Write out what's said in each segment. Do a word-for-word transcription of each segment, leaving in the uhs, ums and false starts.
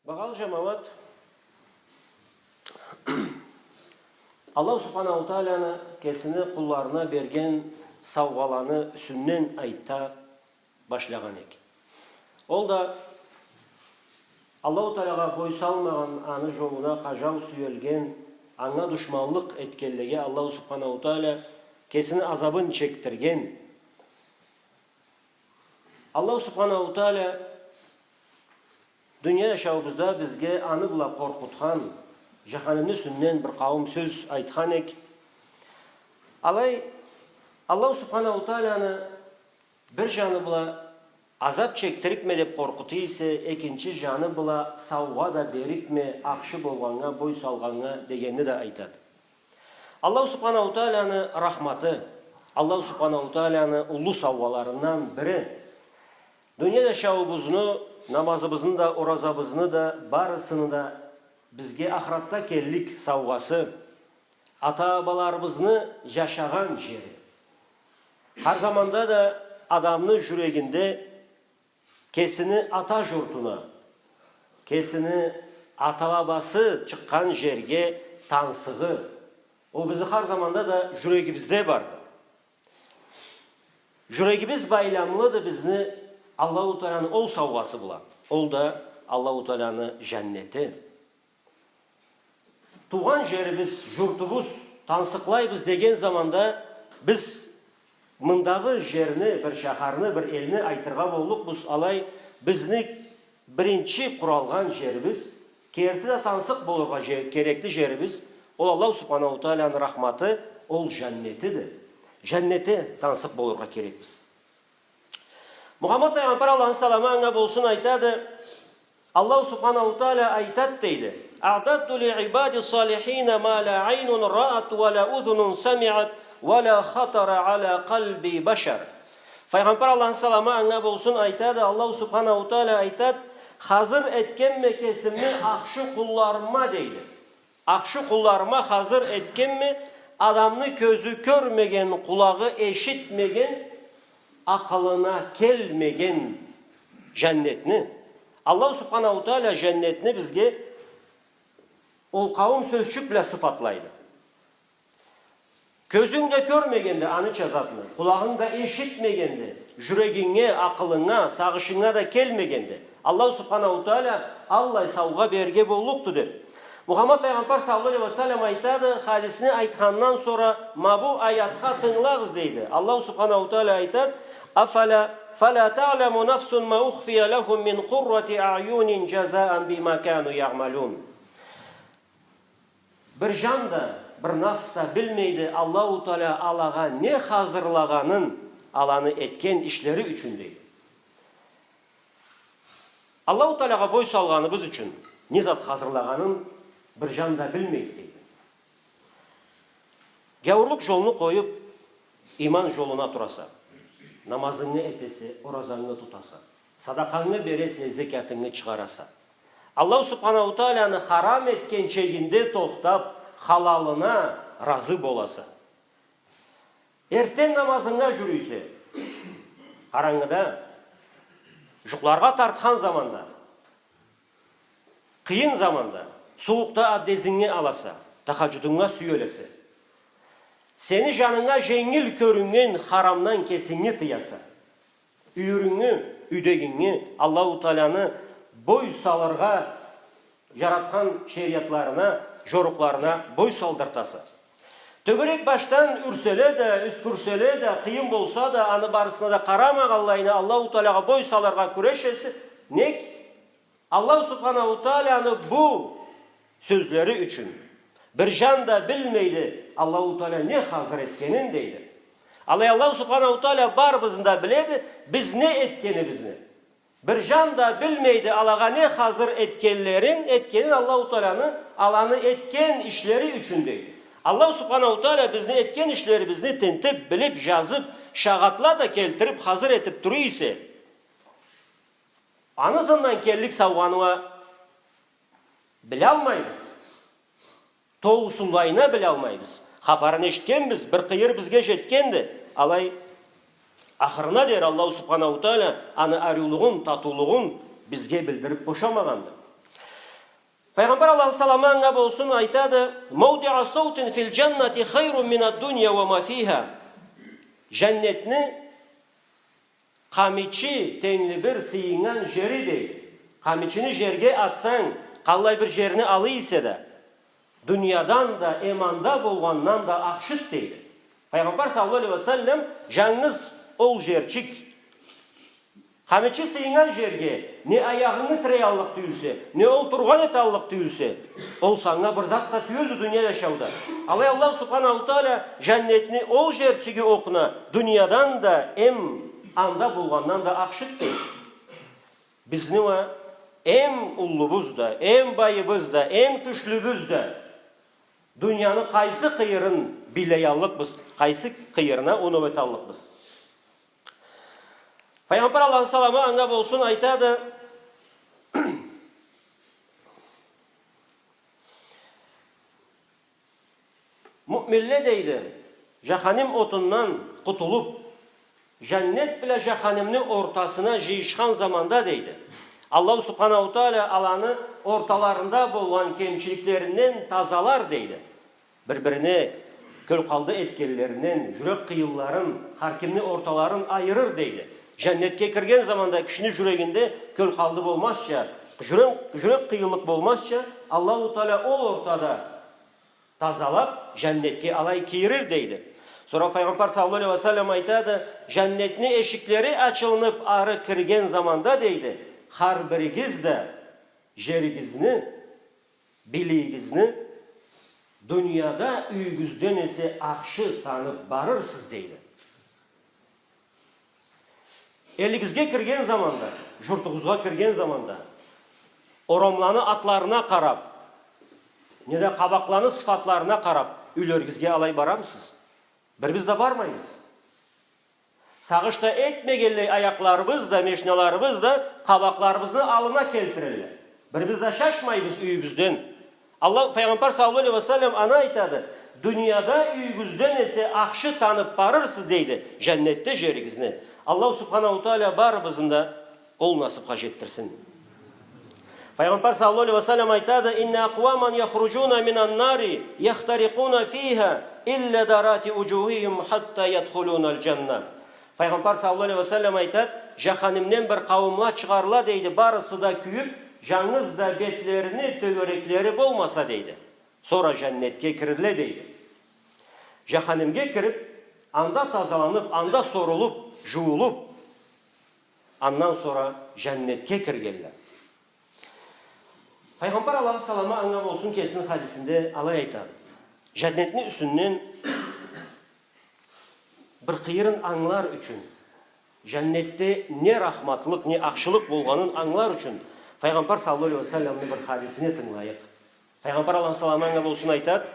Багъалы жамауат, Аллаху Субханаху Тааланы кесини къулларына берген саугъаланы юсюнден айта башлагъан эк. Ол да Аллаху Таалагъа бой салмагъан, аны жолуна къажау сюелген, анга душманлыкъ этгенлеге Аллаху Субханаху Таала кесини азабын чекдирген. Аллаху Субханаху Таала дуния жашауубузда бизге аны бла къоркъутхан, жаханимни юсюнден бир къауум сёз айтхан эк. Алай, Аллаху Субханаху Тааланы бир жаны бла азап чекдирикме деп къоркъута эсе, экинчи жаны бла саугъа да берикме, ахшы болгъаннга, бой салгъаннга дегенни да айтады. Аллаху Субханаху Тааланы рахматы, Аллаху Субханаху Тааланы уллу саугъаларындан бири. Дуния жашауубузну, намазыбызны да, оразабызны да, барысыны да бизге ахыратда келлик саугъасы, ата-бабаларыбызны жашагъан жери. Хар заманда да адамны жюрегинде кесини ата журтуна, кесини ата-бабасы чыкъгъан жерге тансыгъы, ол бизни хар заманда да жюрегибизде барды. Жюрегибиз байламлыды бизни Аллаху Тааланы ол саугъасы бла. Ол да Аллаху Тааланы жаннети. Туугъан жерибиз, журтубуз, тансыкълайбыз деген заманда биз мындагъы жерни, бир шахарны, бир элни айтыргъа боллукъбуз, алай бизни биринчи къуралгъан жерибиз, керти да тансыкъ болургъа же-, керекли жерибиз, ол Аллаху Субханаху Тааланы рахматы, ол жаннетиди. Жаннетде тансыкъ болургъа керекбиз. Мухаммад файгъамбар, Аллахны саламы анга болсун, айтады, Аллаху Субханаху Таала айтады, дейди: «أعددت لعبادي الصالحين ما لا عين رأت ولا أذن سمعت ولا خطر على قلب بشر». Файгъамбар, Аллахны саламы анга болсун, айтады, Аллаху Субханаху Таала айтады: «Хазыр этгенме кесими ахшы къулларыма», дейди. Ахшы къулларыма хазыр этгенме, адамны кёзю кёрмеген, къулагъы эшитмеген, акъылына келмеген жаннетни. Аллаху Субханаху Таала жаннетни бизге ол къауум сёзчюк бла сыфатлайды. Кёзюнг да кёрмегенди аныча затны, къулагъынг да эшитмегенди, жюрегинге, акъылынга, сагъышынга да келмегенди, Аллаху Субханаху Таала аллай саугъа берирге боллукъду, деп. Мухаммад файгъамбар саллаллаху алейхи ва саллам айтады, хадисни айтхандан сора, ма бу аятха тынгылагъыз, дейди. Аллаху Субханаху Таала айтады: «أفلا، فلا تعلم نفس ما أخفي لهم من قرة أعين جزاء بما كانوا يعملون». Бир жан да, бир нафс да билмейди Аллаху Таала алагъа не хазырлагъанын, аланы этген ишлери ючюн, дейди. Аллаху Таалагъа бой салгъаныбыз ючюн не зат хазырлагъанын бир жан да билмейди, дейди. Гяуурлукъ жолну къоюп, иман жолуна тураса, намазынгы этесе, оразангы тутаса, садакъангы бересе, зекятынгы чыгъараса, Аллаху Субханаху Тааланы харам этген чегинде тохтап, халалына разы боласа, эртден намазынга жюрюйсе, къарангыда, жукъларгъа тартхан заманда, къыйын заманда, сууукъда абдезинги аласа, тахаджудунга сюелесе, сени жанынга женгил кёрюннген харамдан кесинги тыяса, юйюрюнгю, юйдегинги Аллаху Тааланы бой салыргъа жаратхан шериатларына, жорукъларына бой салдыртаса. Тёгерек башдан юрселе да, юсгюрселе да, къыйын болса да, аны барысына да къарамагъанлайына Аллаху Таалагъа бой салыргъа кюрешесе, нек? Аллаху Субханаху Тааланы бу сёзлери ючюн. Бир жан да билмейди Аллаху Таала не хазыр этгенин, дейди. Алай Аллаху Субханаху Таала барыбызны да биледи, биз не этгенибизни. Бир жан да билмейди алагъа не хазыр этгенлерин, этгенин Аллаху Тааланы, аланы этген ишлери ючюн, дейди. Аллаху Субханаху Таала бизни этген ишлерибизни тинтип, билип, жазып, шагъатла да келтирип, хазыр этип тура эсе, аны ызындан келлик саугъаны уа билалмайбыз. Толусунлайына билалмайбыз. Хапарын эшитгенбиз, бир къыйыр бизге жетгенди. Алай, ахырына дери Аллаху Субханаху Таала аны ариулугъун, татыулугъун бизге билдирип бошамагъанды. Файгъамбар, Аллахны саламы анга болсун, айтады: «Маудиъу саутин фил джаннати хайрун мин ад-дунья ва ма фиха». Джаннетни къамичи тенгли бир сыйыннган джери, дейди. Къамичини джерге атсанг, къаллай бир джерни алый эсе да, дуниядан да, эм анда болгъандан да ахшыды, дейди. Файгъамбар саллаллаху алейхи ва саллам джангыз ол джерчик, къамичи сыйыннган джерге не аягъынгы тиреяллыкъ тюйюлсе, не олтургъан эталлыкъ тюйюлсе, ол санга бир зат да тюйюлдю дуния джашауда. Алай Аллаху субханаху тааля джаннетни ол джерчиги окъуна дуниядан да, эм анда болгъандан да ахшыды, дейди. Бизни уа эм уллубуз да, эм байыбыз да, эм кючлюбюз да дунияны къайсы къыйырын билеяллыкъбыз, къайсы къыйырына оноу эталлыкъбыз. Файгъамбар, Аллахны саламы анга болсун, айтады: Муъминле, дейди, джаханим отундан къутулуб, джаннет бла джаханимни ортасына джыйышхан заманда, дейди, Аллаху субханаху тааля аланы орталарында болгъан кемчиликлеринден тазалар, дейди. Бир-бирине кёлкъалды этгенлеринден, джюрек къыйынларын, хар кимни орталарын айырыр, дейди. Джаннетге кирген заманда кишини джюрегинде кёлкъалды болмазча, джюрек, джюрек къыйынлыкъ болмазча, Аллаху тааля ол ортада тазалаб, джаннетге алай кийирир, дейди. Сора Файгъамбар саллаллаху алейхи ва саллам айтады: «Джаннетни эшиклери ачылыныб, ары кирген заманда, дейди, хар биригиз да джеригизни, билигигизни дунияда юйюгюзден эсе ахшы таныб барырсыз», дейди. Элигизге кирген заманда, джуртугъузгъа кирген заманда, орамланы атларына къараб, неда къабакъланы сыфатларына къараб, юйлеригизге алай барамысыз? Бирибиз да бармайбыз. Сагъыш да этмегенлей аякъларыбыз да, мешналарыбыз да къабакъларыбызны аллына келтирелле. Бирибиз да шашмайбыз юйюбюзден. Аллах, Файгъамбар саллаллаху алейхи ва саллам аны айтады: «Дунияда юйюгюзден эсе ахшы таныб барырсыз», дейди, «джаннетде джеригизни». Аллаху субханаху тааля барыбызны да ол насыбха джетдирсин. Файгъамбар саллаллаху алейхи ва саллам айтады: «Инна акъваман яхруджуна минан нари яхтарикъуна фиха илла дарати уджухихим хатта ядхулуна аль-джанна». Файгъамбар саллаллаху алейхи ва саллам айтады: «Джаханимден бир къауумла чыгъарла, — дейди, — барысы да кюйюб, джангыз да бетлерини тёгереклери болмаса, — дейди. — Сора джаннетге кирилле», дейди. Джаханимге кириб, анда тазаланыб, анда сорулуб, джууулуб, андан сора джаннетге киргенле. Файгъамбар, Аллахны саламы анга болсун, кесини хадисинде алай айтады. Джаннетни юсюнден бир къыйырын ангылар ючюн, джаннетде не рахматлыкъ, не ахшылыкъ болгъанын ангылар ючюн Файгъамбар саллаллаху алейхи ва салламны бир хадисине тынгылайыкъ. Файгъамбар, Аллахны саламы анга болсун, айтады,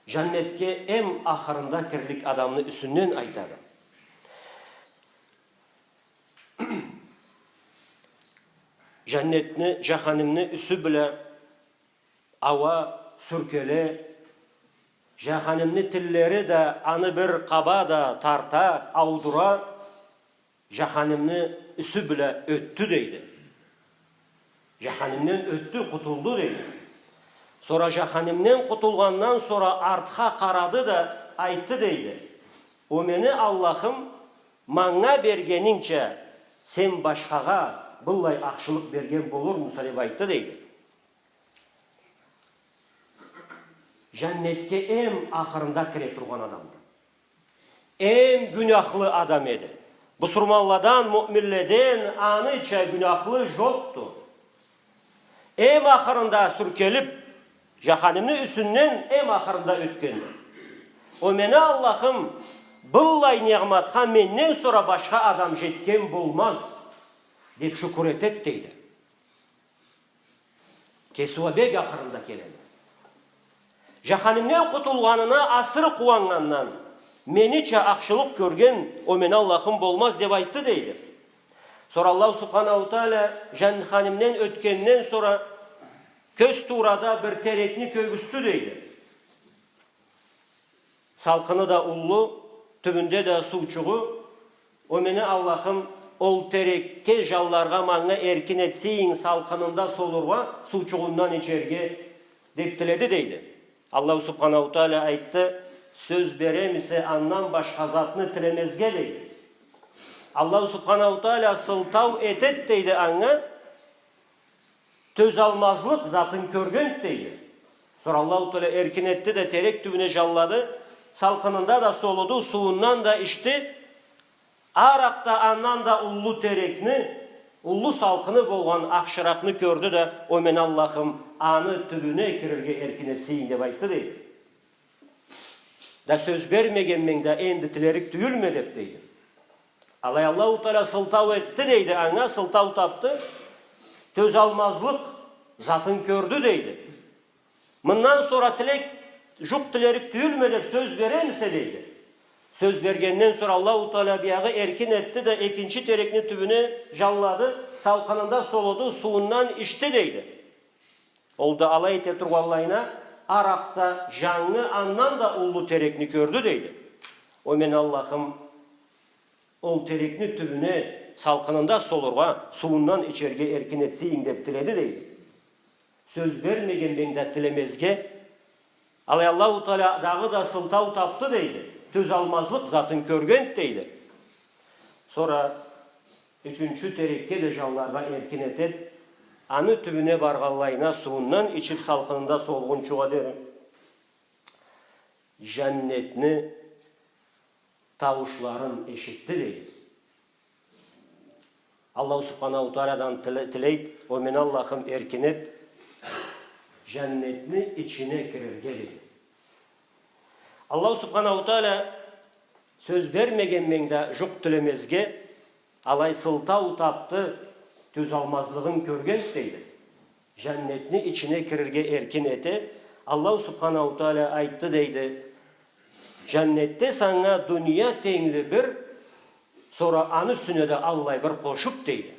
джаннетге эм ахырында кирлик адамны юсюнден айтады. Джаннетни, джаханимни юсю бла ауа сюркеле, джаханимни тиллери да аны бир къаба да тарта, аудура, джаханимни юсю бла ётдю, дейди. Джаханимден ётдю, къутулду, дейди. Сора джаханимден къутулгъандан сора артха къарады да айтды, дейди: «О мени Аллахым, манга бергенингча, сен башхагъа быллай ахшылыкъ берген болурмуса?» — деб айтды, дейди. Джаннетге эм ахырында кире тургъан адамды. Эм гюнахлы адам эди. Бусурманладан, муъминледен аныча гюнахлы джокъду. Эм ахырында сюркелиб, джаханимни юсюнден эм ахырында ётгенди. «О мени Аллахым, быллай ниъматха менден сора башха адам джетген болмаз», — деб шукур этед, дейди. Кеси уа бек ахырында келеди. Джаханимден къутулгъанына асыры къууаннгандан, «Менича ахшылыкъ кёрген, о мени Аллахым, болмаз», — деб айтды, дейди. Сора Аллаху субханаху тааля джаханимден ётгенден сора кёз туурада бир терекни кёргюзтдю, дейди. Салкъыны да уллу, тюбюнде да суучугъу. «О мени Аллахым, ол терекге жанларгъа, манга эркин этсенг, салкъынында солургъа, суучугъундан ичерге, деп тиледи, дейди. Аллаху Субханаху Тааля айтды: «Сёз беремисе андан башха затны тилемезге?» — дейди. Аллаху Субханаху Тааля сылтау этед, дейди, анга, тёзалмазлыкъ затын кёргенд, дейди. Сора Аллаху Тааля эркин этди да, терек тюбюне жанлады, салкъынында да солуду, сууундан да ичди. Аракъда андан да уллу терекни, уллу салкъыны болгъан ахшыракъны кёрдю да: «О мени Аллахым, аны тюбюне кирирге эркин этсенг», — деп айтды, дейди. «Да сёз бермегенме да, энди тилерик тюйюлме», — деп, дейди. Алай Аллаху Тааля сылтау этди, дейди, анга сылтау тапды, тёзалмазлыкъ затын кёрдю, дейди. «Мындан сора тилек, жукъ тилерик тюйюлме деп сёз беремисе?» — дейди. Сёз бергенден сора Аллаху Тааля биягъы эркин этди да, экинчи терекни тюбюне жанлады, салкъынында солуду, сууундан ичди, дейди. Ол да алай эте тургъанлайына, аракъда жангы андан да уллу терекни кёрдю, дейди. «О мени Аллахым, ол терекни тюбюне салкъынында солургъа, сууундан ичерге эркин этсенг», — деп тиледи, дейди. Сёз бермегенме да тилемезге. Алай Аллаху Тааля дагъыда сылтау тапды, дейди. Тёзалмазлыкъ затын кёргенд, дейди. Сора ючюнчю терекге да жанларгъа эркин этед. Аны тюбюне баргъанлайына, сууундан ичип, салкъынында солгъунчугъа дери жаннетни тауушларын эшитди, дейди. Аллаху Субханаху Таалядан тиле-, тилейд: «О мени Аллахым, эркин эт жаннетни ичине кирирге», — дейди. Аллаху Субханаху Тааля сёз бермегенме да жукъ тилемезге, алай сылтау тапды, тёзалмазлыгъын кёргенд, дейди. Жаннетни ичине кирирге эркин эте. Аллаху Субханаху Тааля айтды, дейди: «Жаннетде санга дуния тенгли бир, сора аны юсюне да аллай бир къошуп», — дейди.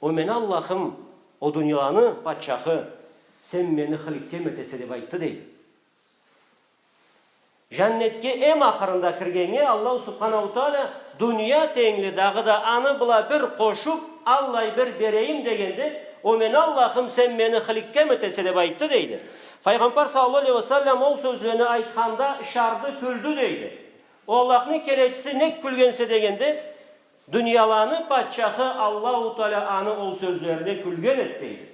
«О мени Аллахым, о дунияланы патчахы, сен мени хыликкем этесе», — деп айтды, дейди. Жаннетге эм ахырында киргеннге Аллаху Субханаху Тааля дуния тенгли, дагъыда аны бла бир къошуп, аллай бир берейим дегенде: «О мени Аллахым, сен мени хыликкем этесе», — деп айтды, дейди. Файгъамбар саллаллаху алейхи ва саллам ол сёзлени айтханда ышарды, кюлдю, дейди. «О Аллахны келечиси, нек кюлгенсе?» — дегенде, дунияланы патчахы Аллаху Тааля аны ол сёзлерине кюлген эд, дейди.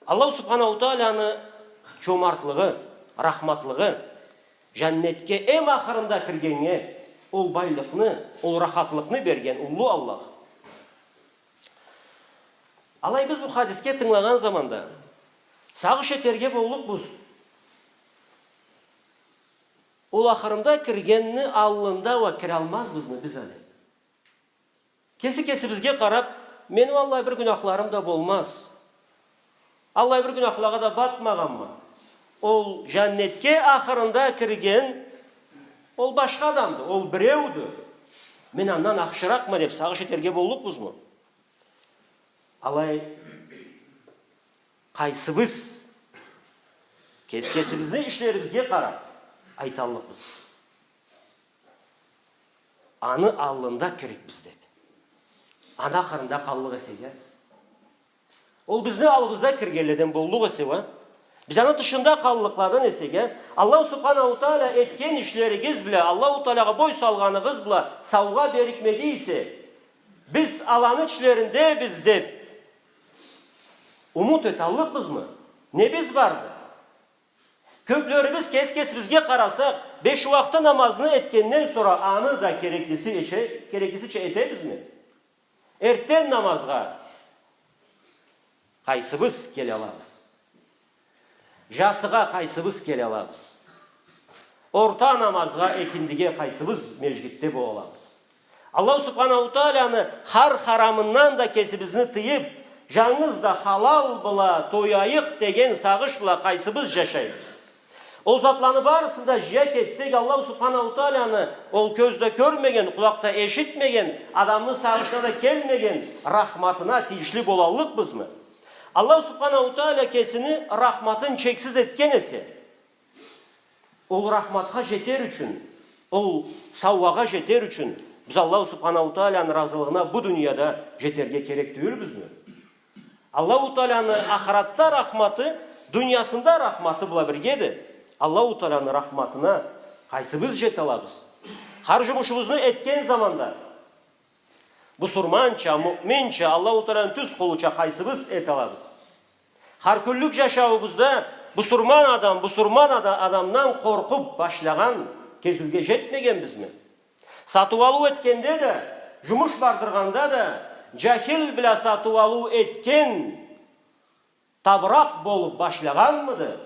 Аллаху Субханаху Тааляны чомартлыгъы, рахматлыгъы, жаннетге эм ахырында киргеннге ол байлыкъны, ол рахатлыкъны берген уллу Аллах. Алай биз бу хадисге тынгылагъан заманда сагъыш этерге боллукъбуз. Ол ахырында киргенни аллында уа киралмазбызмы биз али? Кеси кесибизге къарап: «Мени аллай бир гюнахларым да болмаз. Аллай бир гюнахлагъа да батмагъанма. Ол жаннетге ахырында кирген, ол башха адамды, ол биреудю. Мен андан ахшыракъма», — деп сагъыш этерге боллукъбузму? Алай къайсыбыз кес-кесибизни ишлерибизге къарап айталлыкъбыз: «Аны аллында кирикбиз», — деп. Аны ахырында къаллыкъ эсек а, ол бизни аллыбызда киргенледен боллукъ эсе уа, биз аны тышында къаллыкъладан эсек а, Аллаху Субханаху Тааля этген ишлеригиз бла, Аллаху Таалягъа бой салгъаныгъыз бла саугъа берикмеди эсе, биз аланы ичлериндебиз деп умут эталлыкъбызмы? Небиз барды? Кёплерибиз кес-кесибизге къарасакъ, беш уакъты намазны этгенден сора аны да кереклиси эче-, кереклисича этебизми? Эртден намазгъа къайсыбыз келалабыз? Жасыгъа къайсыбыз келалабыз? Орта намазгъа, экиндиге къайсыбыз межгитде болалабыз? Аллаху Субханаху Тааляны хар-харамындан да кесибизни тыйып, жангыз да халал бла тояйыкъ деген сагъыш бла къайсыбыз жашайбыз? Ол затланы барысын да жыя кетсек, Аллаху Субханаху Тааляны ол кёз да кёрмеген, къулакъ да эшитмеген, адамны сагъышына да келмеген рахматына тийишли болаллыкъбызмы? Аллаху Субханаху Тааля кесини рахматын чексиз этген эсе, Ол рахматха жетер ючюн, ол саугъагъа жетер ючюн биз Аллаху Субханаху Тааланы разылыгъына бу дунияда жетерге керек тюйюлбюзмю? Аллаху Тааланы ахыратда рахматы, дуниясында рахматы бла биргеди. Аллаху Тааланы рахматына къайсыбыз жеталабыз? Хар жумушубузну этген заманда, бусурманча, муъминча, Аллаху Тааланы тюз къулуча къайсыбыз эталабыз? Хар кюнлюк жашауубузда бусурман адам, бусурман ада-, адамдан къоркъуб башлагъан кезиуге жетмегенбизми? Сатыу-алыу этгенде да, жумуш бардыргъанда да, жахил бла сатыу-алыу этген табыракъ болуб башлагъанмыды?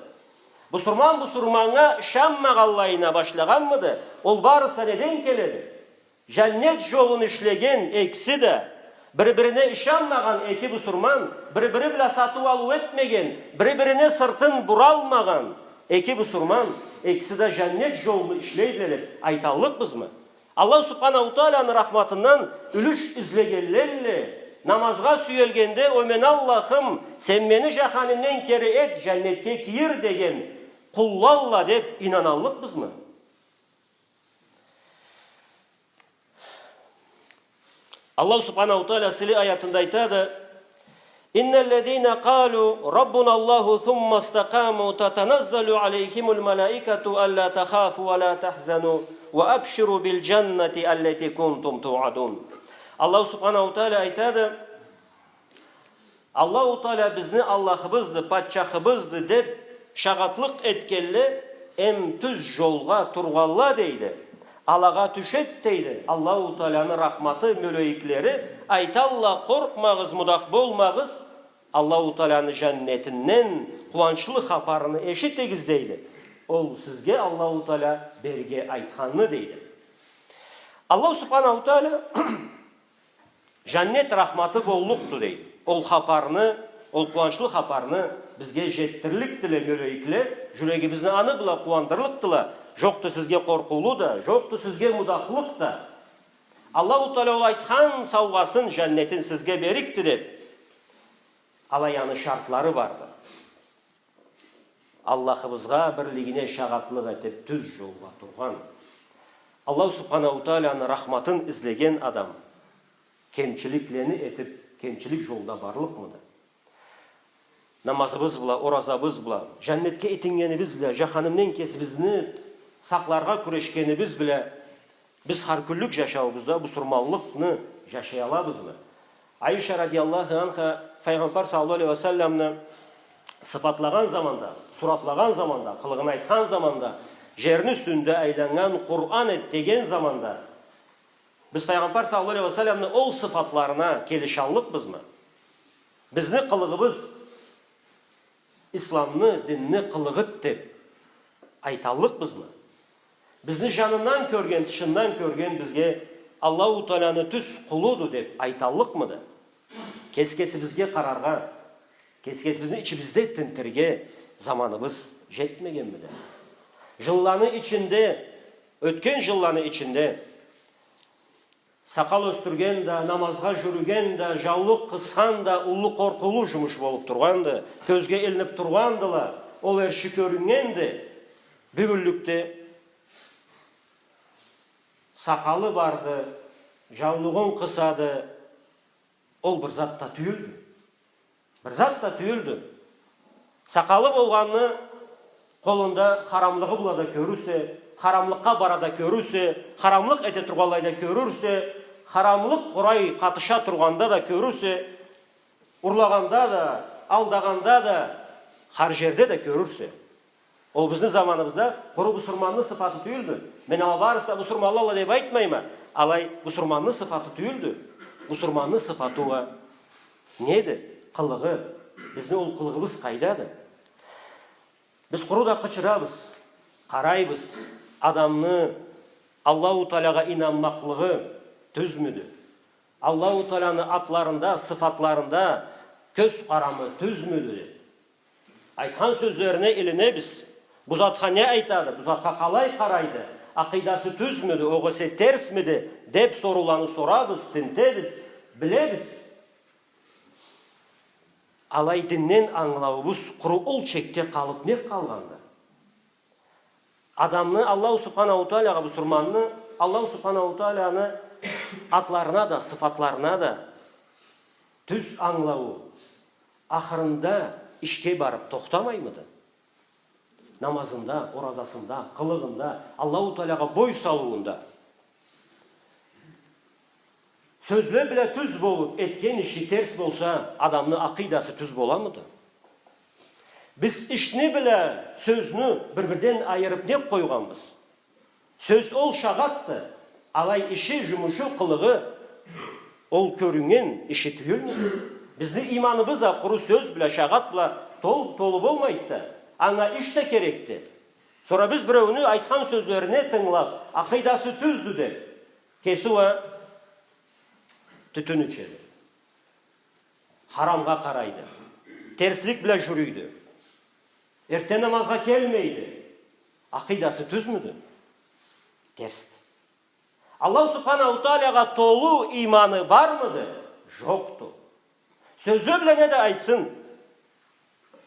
Бусурман бусурманнга ышанмагъанлайына башлагъанмыды? Ол барысы неден келеди? Жаннет жолун ишлеген экиси да, бир-бирине ышанмагъан эки бусурман, бир-бири бла сатыу-алыу этмеген, бир-бирине сыртын буралмагъан эки бусурман, экиси да жаннет жолну ишлейдиле деб айталлыкъбызмы? Аллаху Субханаху Тааланы рахматындан юлюш излегенлелле, намазгъа сюелгенде, о мени Аллахым, сен мени жаханимден кери эт, жаннетге кийир деген къуллалла деб ийнаналлыкъбызмы? Аллаху Субханаху Таала сыйлы аятында айтады: إن الذين قالوا ربنا الله ثم استقاموا تتنزل عليهم الملائكة ألا تخافوا ولا تحزنوا وأبشروا بالجنة التي كنتم توعدون. Аллаху Субханаху Таала айтады: Аллаху Таала бизни Аллахыбызды, патчахыбызды деб шагъатлыкъ этгенле, эм тюз жолгъа тургъанла, дейди, алагъа тюшед, дейди, Аллаху Тааланы рахматы, мёлейиклери, айталла: къоркъмагъыз, мудах болмагъыз, Аллаху Тааланы жаннетинден къууанчлы хапарыны эшитигиз, дейди. Ол сизге Аллаху Таала берирге айтханны, дейди. Аллаху Субханаху Таала жаннет рахматы боллукъду, дейди. Ол хапарны, ол къууанчлы хапарны бизге жетдирликдиле мёлейикле, жюрегибизни аны бла къууандырлыкъдыла. Жокъду сизге къоркъуулу да, жокъду сизге мудахлыкъ да. Аллаху Таала ол айтхан саугъасын, жаннетин сизге берикди деб. Алай аны шартлары барды. Аллахыбызгъа бирлигине шагъатлыкъ этиб, тюз жолгъа тургъан. Аллаху Субханаху Тааланы рахматын излеген адам кемчиликлени этиб, кемчилик жолда барлыкъмыды? Намазыбыз бла, оразабыз бла, жаннетге этиннгенибиз бла, жаханимден кесибизни сакъларгъа кюрешгенибиз бла, биз хар кюнлюк жашауубузда бусурманлыкъны жашаялабызмы? Айша радияллаху анха Файгъамбар саллаллаху алейхи ва салламны сыфатлагъан заманда, суратлагъан заманда, къылыгъын айтхан заманда, жерни юсюнде айланнган Къуран эди деген заманда, биз Файгъамбар саллаллаху алейхи ва салламны ол сыфатларына келишаллыкъбызмы? Бизни къылыгъыбыз исламны, динни къылыгъыды деб айталлыкъбызмы? Бизни жанындан кёрген, тышындан кёрген бизге Аллаху Тааланы тюз къулуду деб айталлыкъмыды? Кес-кесибизге къараргъа, кес-кесибизни ичибизде тинтирге заманыбыз жетмегенмиди? Жылланы ичинде, ётген жылланы ичинде сакъал ёсдюрген да, намазгъа жюрюген да, жаулукъ къысхан да уллу къоркъуулу жумуш болуб тургъанды. Кёзге илиниб тургъандыла, ол эрши кёрюннгенди. Бюгюнлюкде сакъалы барды, жаулугъун къысады, ол бир зат да тюйюлдю. Бир зат да тюйюлдю. Сакъалы болгъанны къолунда харамлыгъы бла да кёрюрсе, харамлыкъгъа бара да кёрюрсе, харамлыкъ эте тургъанлай да кёрюрсе, харамлыкъ къурай, къатыша тургъанда да кёрюрсе, урлагъанда да, алдагъанда да, хар жерде да кёрюрсе. Ол бизни заманыбызда къуру бусурманны сыфаты тюйюлдю. Мен ала барысы да бусурманлалла деб айтмайма. Алай бусурманны сыфаты тюйюлдю. Бусурманны сыфаты уа неди? Къылыгъы. Бизни ол къылыгъыбыз къайдады? Биз къуру да къычырабыз, къарайбыз. Адамны Аллаху Таалагъа ийнанмакълыгъы тюзмюдю? Аллаху Тааланы атларында, сыфатларында кёз къарамы тюзмюдю деб. Айтхан сёзлерине илинебиз. Бу затха не айтады, бу затха къалай къарайды, акъыйдасы тюзмюдю, огъесе терсмиди деб сорууланы сорабыз, тинтебиз, билебиз. Алай динден ангылауубуз къуру ол чекде къалыб не къалгъанды? Адамны Аллаху Субханаху Таалагъа, бусурманны Аллаху Субханаху Тааланы атларына да, сыфатларына да тюз ангылауу ахырында ишге барып тохтамаймыды? Намазында, оразасында, къылыгъында, Аллаху Таалагъа бой салыуунда. Сёзле бла тюз болуп, этген иши терс болса, адамны акъыйдасы тюз боламыды? Биз ишни бла сёзню бир-бирден айырып не къойгъанбыз? Сёз ол шагъатды, алай иши, жумушу, къылыгъы ол кёрюннген иши тюйюлмю? Бизни иманыбыз а къуру сёз бла, шагъат бла тол-, толу болмайды да, анга иш да керекди. Сора биз биреуню айтхан сёзлерине тынгылап, акъыйдасы тюздю деп, кеси уа тютюн ичеди, харамгъа къарайды, терслик бла жюрюйдю, эртден намазгъа келмейди. Акъыйдасы тюзмюдю? Терсди. Аллаху Субханаху Таалагъа толу иманы бармыды? Жокъду. Сёзле бла не да айтсын,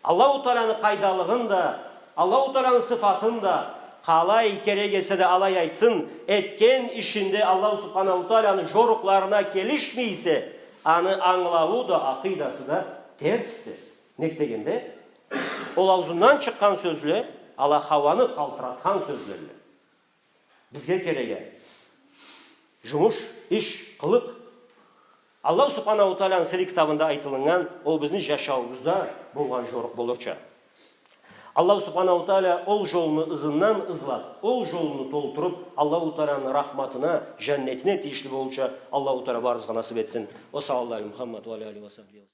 Аллаху Тааланы къайдалыгъын да, Аллаху Тааланы сыфатын да, къалай керек эсе да алай айтсын, этген ишинде Аллаху Субханаху Тааланы жорукъларына келишмей эсе, аны ангылауу да, акъыйдасы да терсди. Нек дегенде, ол аузундан чыкъгъан сёзле ала хауаны къалтыратхан сёзлелле. Бизге кереги жумуш, иш, къылыкъ. Аллаху Субханаху Тааланы сыйлы китабында айтылыннган, ол бизни жашауубузда болгъан жорукъ болурча. Аллаху Субханаху Таала ол жолну ызындан ызлап, ол жолну толтуруп, Аллаху Тааланы рахматына, жаннетине тийишли болурча Аллаху Таала барыбызгъа насып этсин. Ва саллаллаху аля Мухаммад ва аля алихи ва сахбихи.